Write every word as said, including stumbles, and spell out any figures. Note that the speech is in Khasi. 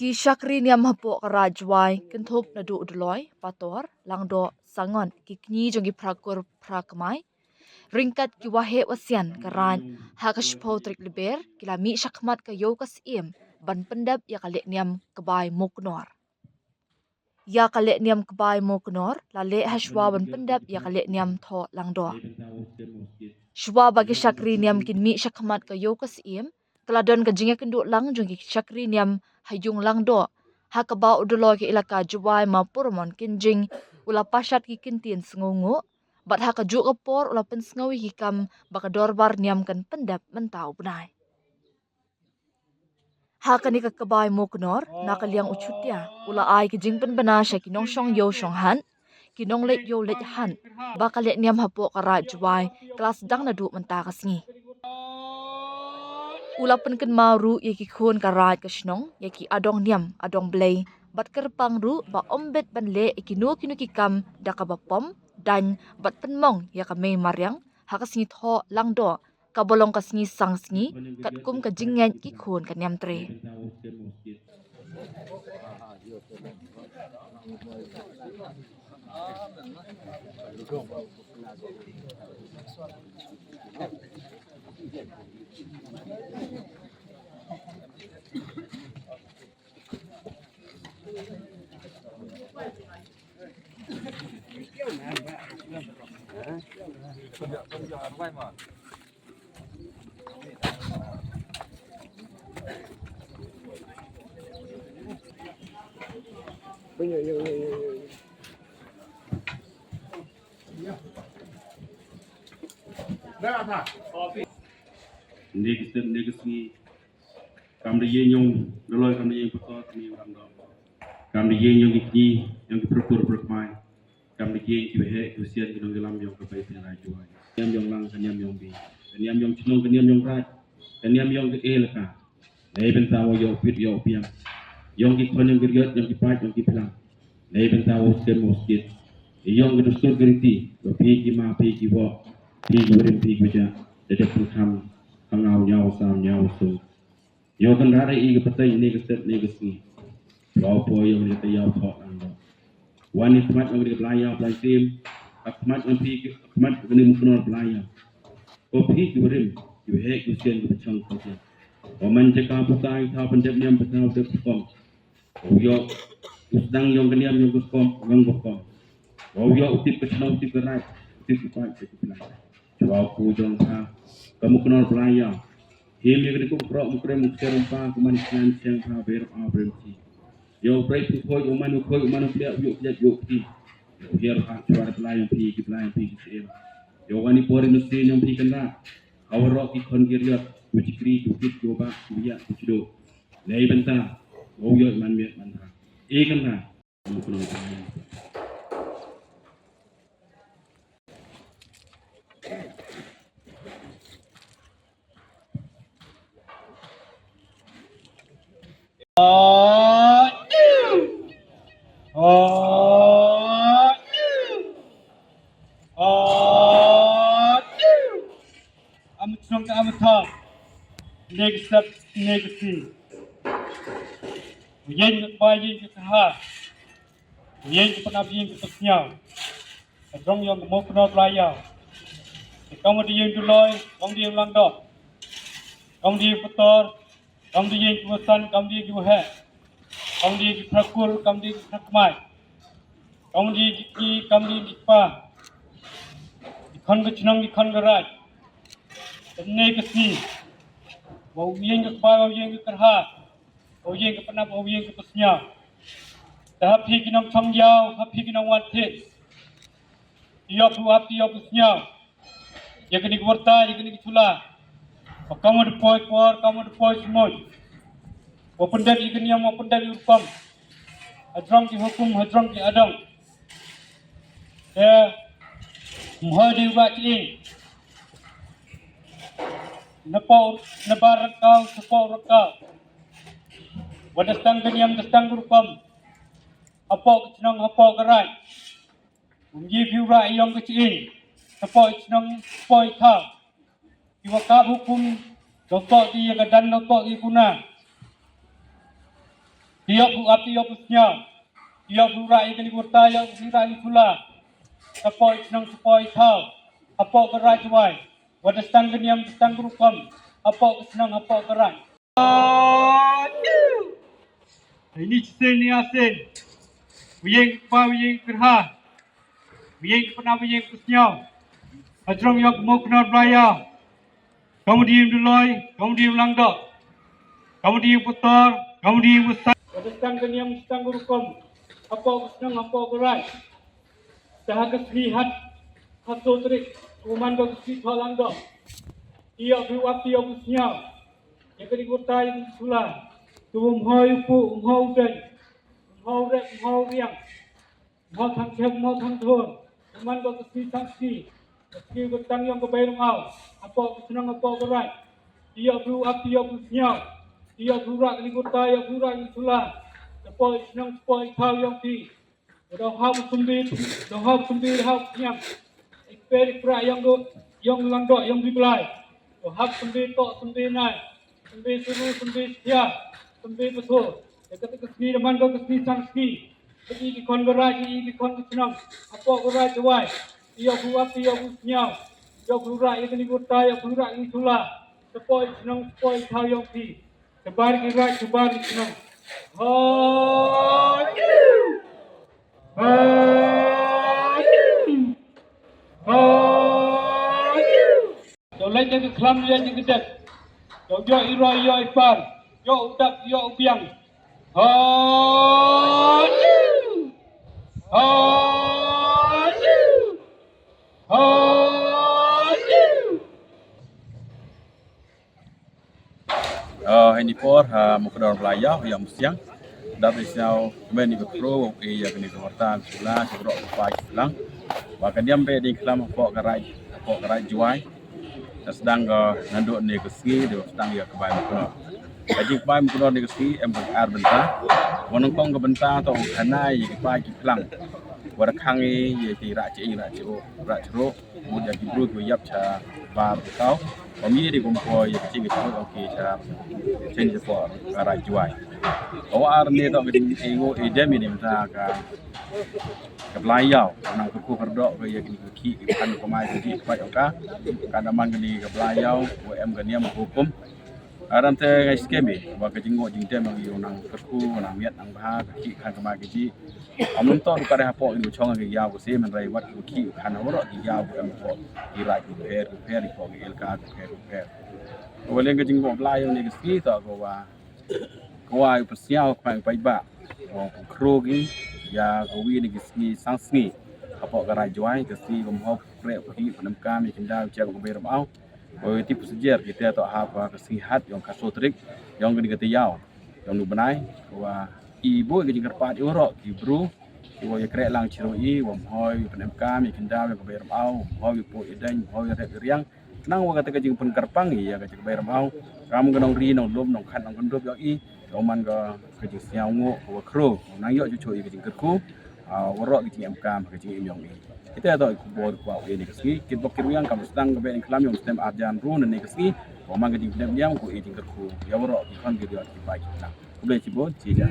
Ki shakri niam hapoh ka Raid Jwai, kynthup naduh u Doloi, Pator, Langdoh, Sangot, ki kñi jong ki phra kur phra kmai, ryngkat ki waheh wasian ka Raid, ha ka shiphew tarik Lber, ki la mih shakhmat ka Ïew ka Syiem ban pyndep ïa ka lehniam Kbai Mawknor. Ïa ka lehniam Kbai Mawknor la leh hashwa ban pyndep ïa ka lehniam Thoh Langdoh. Shwa ba ki shakri niam kin mih shakhmat ka Ïew ka Syiem, ka la don ka jingïakynduh lang jong ki shakri niam ha ïung Langdoh, ha kaba u Doloi ka Elaka Jwai Mawpurmon Kynjing u la pashat ki kyntien sngewnguh, bad ha kajuh ka por u la pynsngew ïa ki kam ba ka dorbar niam kan pyndep mynta u bnai. Ha kane ka Kbai Mawknor, na ka liang u Chutia u la ai ki jingpynbna sha ki nongshong ïew shong hat, ki nongleit ïew leit hat, ba ka lehniam hapoh ka Raid Jwai ka la sdang naduh mynta ka sngi. U la pynkynmaw ruh ïa ki khun ka raid ka shnong, ïa ki adong niam adong blei, bad kyrpang ruh ba ym bit ban leh ïa kino kino ki kam da kaba pom, daiñ, bad pynmong ïa ka mei mariang ha ka sngi Thoh Langdoh, kaba long ka sngi sang sngi, katkum ka jingngeit ki khun ka niamtre. Ynda ki step, ynda ki sngi, kam da ïeng yong Doloi, kam da ïeng Pator, kam da ïeng Langdoh, kam da ïeng yong ki kñi, yong ki phra kur phra kmai, kam da ïeng ki waheh ki wasian, ki nongïalam yong ka Bai Pynrai Jwai. Niam yong lang, ka niam yong bih, ka niam yong chnong, ka niam yong raid, ka niam yong ka elaka. Nei bynta wa ïoh pit ïoh piam, yong ki khon yong ki riot, yong ki paid yong ki phlang. Nei bynta wa skem wa skit, yong ki dustur ki riti, wa phi ki ma phi ki wok, phi ki warim phi ki wajah, da dep pynkham ha ngaw ñiaw saw ñiaw sung. Ïoh kan rare i ka pateng ne ka step ne ka sngi. Wa u poi ïoh ne ka ïaw Thoh Langdoh. Wan i khmat ïoh ne ka Blai Ïaw Blai Syiem. Ka khmat ïoh phi ka khmat ïoh ne Mawknor Blai Ïaw. Ko phi ki warim ki waheh ki wasian ki bachong ki bachong. Wa man jaka putai thaw pyndep niam, thaw dep rukom. Wa u ïoh u sdang yong ka niam yong ka rukom, yong ka rukom. Wa u ïoh u tip ka chnong, u tip ka raid, u tip ka paid, u tip ka lang. Chwa u ku jong pha ka Mawknor Blai Ïaw. Him ïa ka dei ku krok mukre mukser um pa, ku man snan seng pha ber a ber ti. Ïoh u prei phu khoi, u man u khoi, u man u pliak, u ïoh pliak, u ïoh ti. Ïoh u hiar ha chwa da Blai yong phi, ki Blai yong phi ki siem. Ïoh wani pori nusin yong phi kan ra. Ha warok ki khon ki riot, u chikri, u kit, u bak, u yak, u chido. Lei bynta, u ïoh man miet man ra. E kan ra. Am chnong ka am thang. Next step, next thing. Ïeng ka kba, ïeng ka kha. Ïeng ka pnap, ïeng ka psñiaw. Ka jrong yong ka Mawknor Blai Ïaw. Ka kam da ïeng Doloi, kam da ïeng Langdoh. Kam da ïeng Pator, kam da ïeng ki wasan, kam da ïeng ki waheh. Kam da ïeng ki phra kur, kam da ïeng ki phra kmai. Kam da ïeng ki kñi, kam da ïeng ki kpa. Ki khon ka chnong, ki khon ka raid. Kane ka sngi. Wa u ïeng ka kba, wa u ïeng ka kyrha. Wa u ïeng ka pnap, wa u ïeng ka psñiaw. Te ha phi ki nongchong ïaw, ha phi ki nongwan thied. Ïoh phi wap, ïoh phi sñiaw. Ïa kane ka warta, ïa kane ka chula. Wa kam wa da poi por, kam wa da poi smuj. Wa pyndep ïa ka niam, wa pyndep ïa ka rukom. Hajrong ki hukum, hajrong ki adong. Te, mhoi dei wa ching. Na pok, na bar rangkaw, na pok rangkaw. Wa da sdang ka niam, da sdang ka rukom. Hapoh ka chnong, hapoh ka raid. Kum ji phi u rah ïong ka ching, ka poi chnong, poi thaw. Ki wa kap hukum, dotok ki ïa ka dan, dotok ki kuna. Ïoh phi u ap, ïoh phi u sñiaw, ïoh phi u rah ïa kani ka rta, ïoh phi u rah ïa kani ka jula. Shapoh i chnong, shapoh i thaw, hapoh ka Raij Jowai. Wat da sdang ka niam, da sdang ka rukom, hapoh ka chnong, hapoh ka raij. Ini chisien ni asen. Wiyeng kpa, wiyeng kyrha. Wiyeng kpa, wiyeng kusñiaw. Hajrong yok mo knar blaya. Kamu diem duloi, kamu diem langdok. Kamu diem putor, kamu diem besar. Wat da sdang ka niam, da sdang ka rukom, hapoh ka chnong, hapoh ka raij. Te ha ka sngi hat, ha sotrik, u man ka sngi thoh langdok. Ïoh phi u ap, ïoh phi u sñiaw. Ïa kani ka rta, ïa kani ka jula. Te um hoi u puh, um hoi u deng, um hoi u rep, um hoi u riang. Mo thang chep, mo thang thor. Kuman ko ka sngi sang sngi. Ka sngi ka tang yong ka bai rong au. Apo ka chnong apo ka raij. Ïoh phi u ap, ïoh phi u sñiaw. Ïoh phi u rah kani ka rta, ïoh phi u rah kani ka jula. Apo i chnong, apo i thaw yong phi. Dong hap sumbi, dong hap sumbi, hap sñiang. Ik peri pra yong do, yong lang do, yong di belai. Dong hap sumbi tok, sumbi nai. Sumbi suru, sumbi sia, sumbi betul. Ïa kata ka sngi da man ka sngi sang sngi. Ka i ki khon ka raij, i ki khon ka chnong. Apo ka raij Jowai. Ïoh phi u ap, ïoh phi u sñiaw. Ïoh phi u rah, ïa kani ka rta, ïoh phi u rah kani ka jula. Apo i chnong, apo i thaw yong phi. Shabar ki raij, shabar ki chnong. Hoi. Hoi. Hoi. Ïoh leit ïa ka khlam, leit ïa ka dep. Ïoh ïoh i roi, ïoh i par. Ïoh u dak, ïoh u biang. Hoi. Hoi. Hoi. Hynne por ha Mukdor Blaiaw, ïa Musiang. Dap ïa sñiaw kmen ïa ka khro, ïa kani ka warta, sula, sula, pa, sula. Ba ka niam ba dang khlam hapoh ka raij, hapoh ka raij Jowai. Te sdang ka naduh ne ka sngi, te sdang ïa ka bai Mukdor. Ka jingbai Mukdor ne ka sngi, em ka ar bynta. Wa nyngkong ka bynta, to khana ïa ki pa ki phlang. Wa da khang ïa ki rah chi, rah chi, rah chi ro. Mut ïa ki brut wa ïap cha bar ka tau. Wa mi dei kum ko ïa ka ching ka chong ki cha ching cha por ka raij Jowai. Wa ar ne to ka jing i ngo i dem i ne mynta ka, ka Blaiaw. Nang ka ku kar dok ka ïa ki ki ki pan ka mai ki ki pa ka. Ka da man ka ni ka Blaiaw wa em ka niam ka hukum. Aram te ngai skemi wa ka jing ngo jing dem nang ïa nang ka ku nang miat nang bha ka ki kan ka mai ki ji. Am nang to ka dei hapoh in chong ngi ïaw ka sim hynrei wat ki ki kan wa ro ki ïaw ka em ko. Ki raij ki pher ki pher ko ki elaka ki pher ki pher. Ko leng ka jingkong Blai ïa ni ka sngi to ko wa, ko wa u pasiaw ka pai ba. Ko khro ki ïa ko wi ni ki sngi sang sngi. Hapoh ka raij Jowai ka sngi ko mo pre ki pynam kam ki nda u chep ko bai ram au. Ko ti pusajer kita to hap ka sngi hat yong ka sotrik yong ka ni ka te ïaw. Yong nu bnai wa i boi ka jingkyrpad i wa ro ki bru i wa ïa kreh lang chiro i wa mhoi pynam kam i kinda wa ka bai ram au, mhoi i po i deng, mhoi i rep i riang. Nang wa kata ka jingpynkyrpang i ïa ka jingbai ram au. Kam ka nong ri nong lum nong khan nong kyndup yong i. Ka man ka ka jingsñiaw ngo ka wa khro nang ïoh ju cho i ka jingkyrkhu. Wa ro ka jingem kam ka jingem yong i. Kita to i khubor kwa i ni ka sngi kit bok kit wiang kam sdang ka bai ni klam yong stem arjan ru ni ka sngi. Wa man ka jingpyndem yong ko i jingkyrkhu ïa wa ro ki khon ki ïoh ki bai ki klam. Khublei chibun chi ja.